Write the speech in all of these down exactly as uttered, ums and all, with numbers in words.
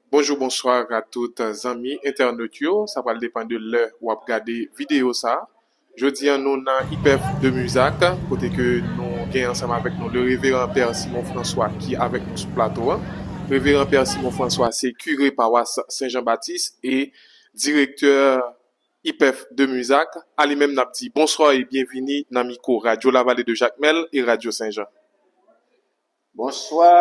Bonjou, bonswa a tout zanmi entènot yo. Sa pral depann de lè w ap gade videyo sa. Jodi a, nou nan IPEF de Muzak, kote ke nou gen ansanm avèk nou le Reveran Pè Simon François ki avèk nou sou plato a. Reveran Pè Simon François se kire pawas Sen Jan Batis e direktè IPEF de Muzak. A li menm, n ap di bonswa e byenvini nan mikwo Radyo Lavale de Jakmèl e Radyo Sen Jan. Bonswa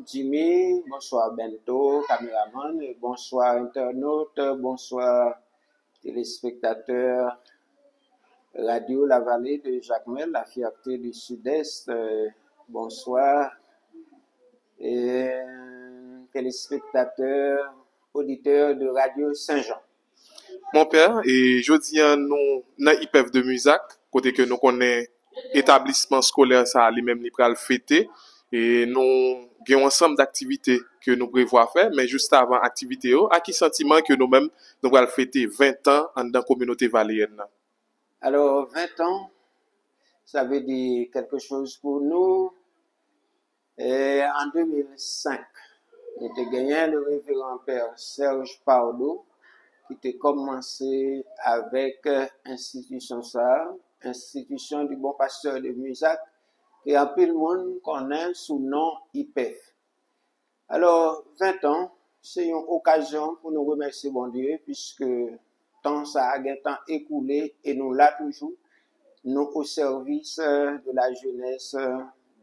Jimmy, bonswa Bento, kameramann, e bonswa entènot, bonswa telespektatè Radyo Lavale de Jakmèl, la fierté du Sud-Est, e bonswa e telespektatè, oditè de Radyo Sen Jan. Monpè, e jodi a nou nan IPEF de Muzak, kote ke nou konnen etablisman skolè sa a li menm li pral fete. E nou gen yon ansanm daktivite ke nou prevwa fè, men jis avan aktivite yo, a ki santiman ke nou menm nou pral fete ven tan anndan kominote valeyèn nan? Alò, ven tan, sa vle di quelque chose pour nous. E an de mil senk, nou te genyen le Reveran Pè Serge Pardo ki te kòmanse avèk enstitisyon sa a, Institution du Bon Pasteur de Muzak, ke anpil moun konnen sou non IPEF. Alò, ven tan, se yon okazyon pou nou remèsye Bondye, piske tan sa a gentan ekoule e nou la toujou, nou o sèvis de la jeunesse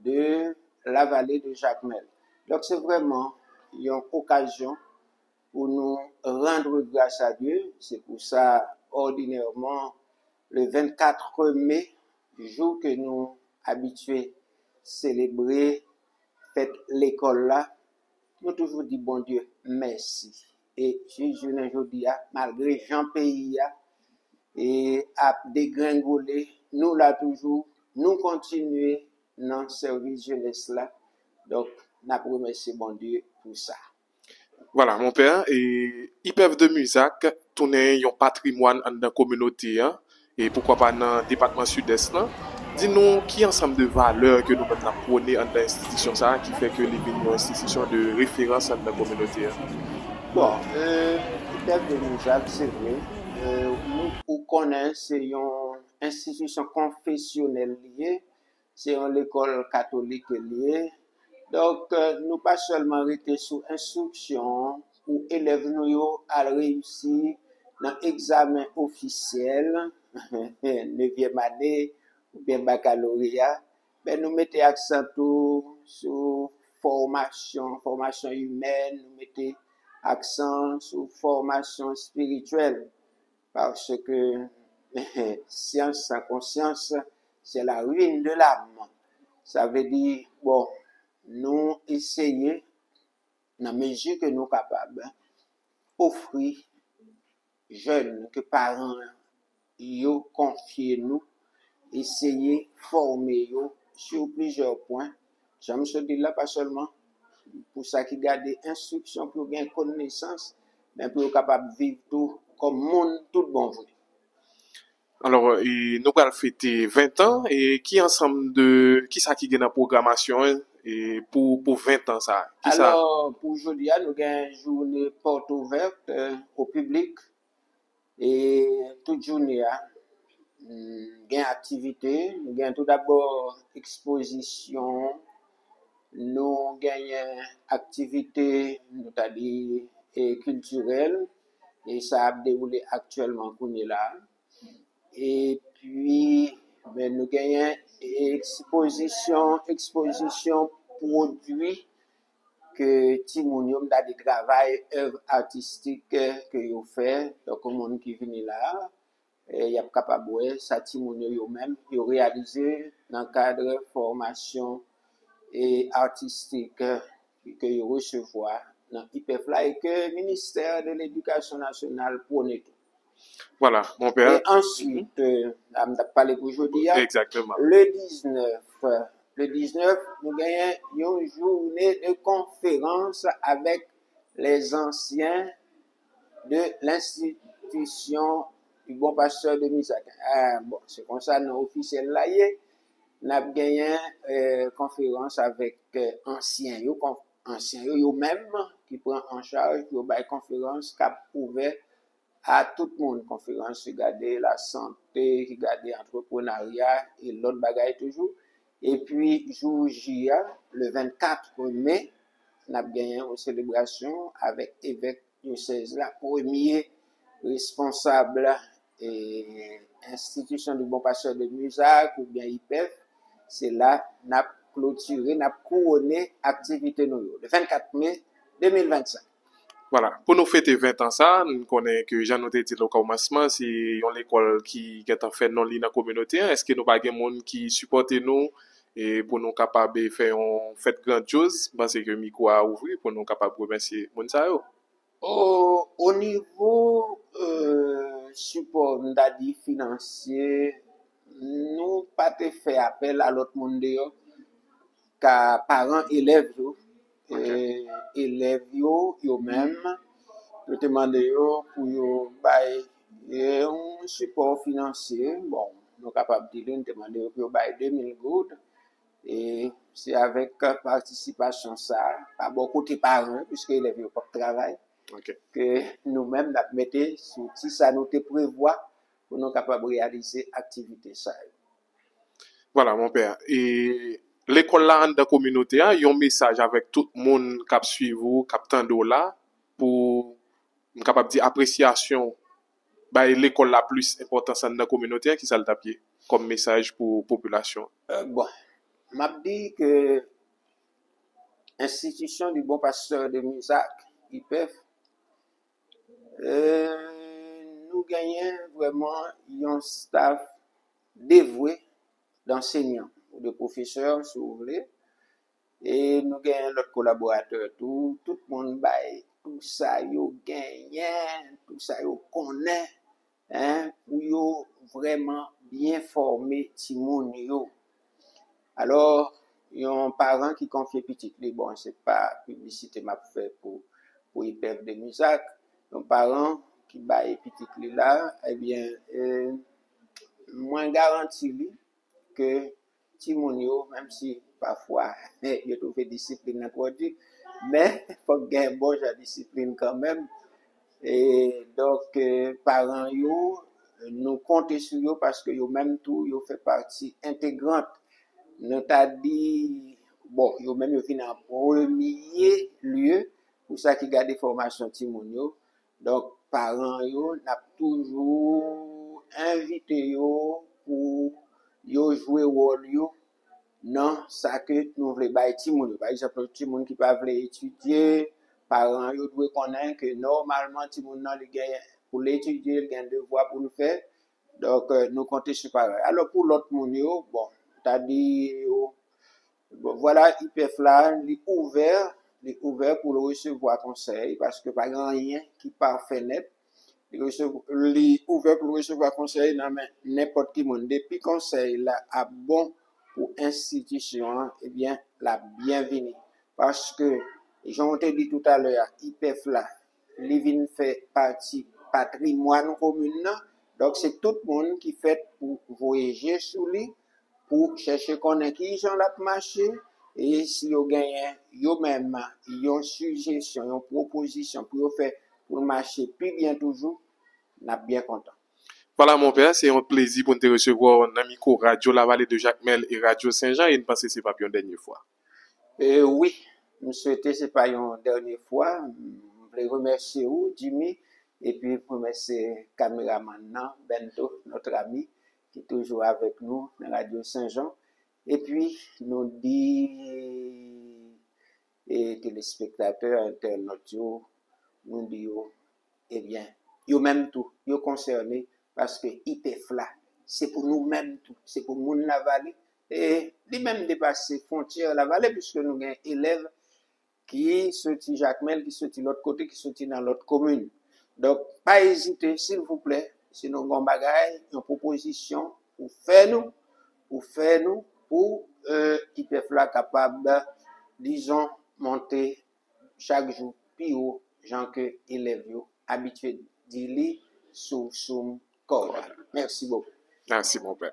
de la vallée de Jacmel. Donk, se vrèman yon okazyon pou nou rendre grâce à Dieu. Se pou sa, òdinèman, le vennkat me, jou ke nou abitye selebre fèt lekòl la, nou toujou di Bondye mèsi. E jis jounen jodi a, malgre jan peyi a e ap degrengole, nou la toujou, nou kontinye nan sèvis jenès la. Donk, n ap remèsye Bondye pou sa. Vwala, monpè, e IPEF de Muzak tounen yon patrimwàn anndan kominote a, e poukwa pa nan depatman Sidès lan. Di nou ki ansanm de valè ke nou menm n ap pwone anndan enstitisyon sa a ki fè ke li vin yon enstitisyon de referans anndan kominote a? Bon, e, IPEF de Muzak, se vre, e, ou, ou konnen se yon enstitisyon konfesyonèl li ye, se yon lekòl katolik ke li ye. Donk, nou pa sèlman rete sou enstriksyon pou elèv nou yo al reyisi nan egzamen ofisyèl, nevyèm ane oubyen bakaloreya, men nou mete aksan tou sou fòmasyon, fòmasyon imèn, nou mete aksan sou fòmasyon espirityèl. Paske science sans conscience, c'est la ruine de l'âme. Sa vle di, bon, nou eseye, nan mezi ke nou kapab, ofri jèn ke paran yo konfye nou, eseye fòme yo sou plizyè pwen. Jan m sot di l la, pa sèlman pou sa ki gade enstriksyon, pou yo gen konesans, men pou yo kapab viv tou kòm moun tout bon vre. Alò, e, nou pral fete ven tan, e ki ansanm de, kisa ki gen nan pwogramasyon an, e, pou, pou ven tan sa a? Kisa? Alò, pou jodi a, nou gen jounen porte ouverte, e, o piblik. E tout jounen a, mm, gen aktivite, nou gen tou dabò ekspozisyon, nou genyen aktivite, nou ta di, e, kiltirèl, e sa ap dewoule aktyèlman kounye la. Epi, men nou genyen ekspozisyon, ekspozisyon pwodui ke timoun yo, m ta di travay, èv atistik ke yo fè, tankou moun ki vini la, e y ap kapab wè sa timoun yo, yo menm, yo reyalize nan kad fòmasyon e atistik ke yo resevwa nan IPEF la e ke Ministè de Ledikasyon Nasyonal pwone tou. Vwala, monpè. E answit, e, la, m t ap pale pou jodi a. Egzakteman. Le diznèf, le diznèf, nou genyen yon jounen de konferans avèk les anciens de l'institution du Bon Pasteur de Muzak. Ah, bon, se konsa non ofisyèl la ye. N ap genyen, e, konferans avèk, e, ansyen yo, kon-, ansyen yo, yo menm ki pran an chaj pou yo bay konferans k ap ouvè a tout moun, konferans ki gade lasante, ki gade antreprenarya e lòt bagay toujou. Epi jou J a, le vennkat me, n ap genyen yon selebrasyon avèk evèk dyosèz la, premye responsab e, Institution du Bon Pasteur de Muzak oubyen I P E F, se la n ap klotire, n ap kouwone aktivite nou yo. Le vennkat me de mil vennsenk. Vwala, pou nou fete ven tan sa, n konnen ke jan nou te di l okòmansman, se yon lekòl ki gentan fè non li nan kominote an. Èske nou pa gen moun ki sipòte nou e pou nou kapab fè yon fèt grandyoz? M panse ke mikwo a ouvri pou nou kapab remèsye moun sa yo. O, o nivo euh, sipò, m ta di finansye, nou pa te fè apèl a lòt moun deyò, ka paran elèv yo. E, elèv yo, yo menm, nou te mande yo pou yo bay e, yon sipò finansye. Bon, nou kapab di li, nou te mande yo pou yo bay de mil goud. E se avèk patisipasyon sa, pa bò kote paran, piske elèv yo p ap travay, Ok. ke nou menm n ap mete sou ti sa nou te prevwa pou nou kapab reyalize aktivite sa yo. Vwala, monpè. E lekòl la anndan kominote a, yon mesaj avèk tout moun k ap swiv ou, k ap tande w la, pou m kapab di apresyasyon bay lekòl la plis enpòtans anndan kominote a, ki sa l t ap ye kòm mesaj pou popilasyon an? Euh, bon, m ap di ke Institution du Bon Pasteur de Muzak, I P E F, euh, nou genyen vrèman yon staff devwe d'ansenyan ou de pwofesè, si w vle. E nou genyen lòt kolaboratè tou. Tout moun bay tou sa yo genyen, tou sa yo konnen, en, pou yo vrèman byen fòme timoun yo. Alò, yon paran ki konfye pitit li, bon, se pa piblisite m ap fè pou, pou I P E F de Muzak, yon paran ki bay pitit li la, ebyen, e, mwen garanti li ke timoun yo, menm si pafwa yo twouve disiplin nan twò di, men fòk gen bon jan disiplin kanmenm. E donk, e, paran yo, nou konte sou yo paske yo menm tou, yo fè pati entegrant. Nou ta di, bon, yo menm yo vin an premye lye pou sa ki gade fòmasyon timoun yo. Donk, paran yo, n ap toujou envite yo pou yo jwe wòl yo nan sa ke nou vle bay timoun yo. Pa egzanp, yon timoun ki pa vle etidye, paran yo dwe konnen ke nòmalman timoun nan li gen pou l etidye, li gen devwa pou l fè. Donk, euh, nou konte sou paran. Alò, pou lòt moun yo, bon, ta di yo, bon, vwala, I P E F la, li ouvè, li ouvè pou l resevwa konsèy, paske pa gen anyen ki pafè nèt. Li resevwa, li ouvè pou l resevwa konsèy nan men nenpòt ki moun. Depi konsèy la ap bon pou enstitisyon an, ebyen, l ap byenvini. Paske, jan w te di toutalè a, I P E F la, li vin fè pati patrimwàn komin nan. Donk, se tout moun ki fèt pou voye je sou li, pou chèche konnen ki jan l ap mache, e si yo genyen, yo menm, yon sijesyon, yon pwopozisyon pou yo fè pou l mache pi byen toujou, n ap byen kontan. Vwala, monpè, se yon plezi pou n te resevwa w nan mikwo Radyo Lavale de Jakmèl e Radyo Senjan, e n panse se p ap yon dènye fwa. E wi, m swete se pa yon dènye fwa. M vle remèsye ou, Jimmy, epi remèsye kameramann nan, Bento, notre ami, ki toujou avèk nou nan Radyo Senjan. Epi, nou di e telespektatè, entènòt yo, nou di yo, ebyen, yo menm tou, yo konsène, paske I P E F la, se pou nou menm tou, se pou moun Lavale, e li menm depase fwontyè Lavale, piske nou gen elèv ki soti Jakmèl, ki soti lòt kote, ki soti nan lòt komin. Donk, pa ezite, silvouplè, si nou gen yon bagay, yon pwopozisyon pou fè nou, pou fè nou, pou, euh, I P E F la kapab, dizon, monte chak jou pi wo, jan ke elèv yo abitye di li sou, sou kò a. Mèsi bokou. Mèsi, monpè.